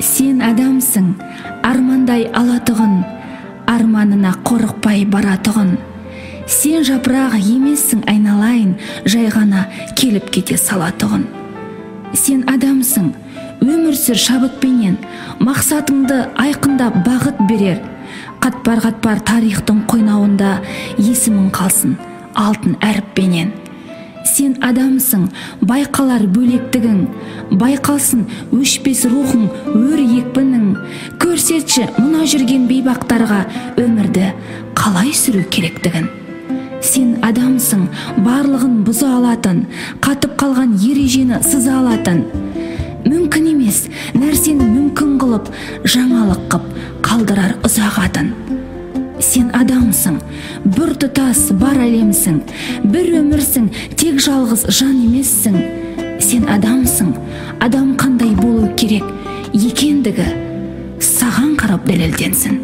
Сен адамсың, армандай алатұғын, арманына қорықпай баратұғын. Сен жапырақ емессің, айналайын, жай ғана келіп кете салатұғын. Сен адамсың, өмір сүр шабытпенен, мақсатыңды айқындап бағыт берер. Қатпар-қатпар тарихтың қойнауында есімің қалсын алтын әріппенен. Сен адамсың, байқалар бөлектігің, байқалсын өшпес рухың, өр екпінің. Көрсетші мына жүрген бейбақтарға өмірді қалай сүру керектігін. Сен адамсың, барлығын бұза алатын, қатып қалған ережені сыза алатын. Мүмкін емес нәрсені мүмкін қылып, жаңалық қып қалдырар ұзақ атын. Сен адамсың, бір тұтас бар әлемсің, бір өмірсің, тек жалғыз жан емессің. Сен адамсың, адам қандай болу керек екендігі саған қарап дәлелденсін.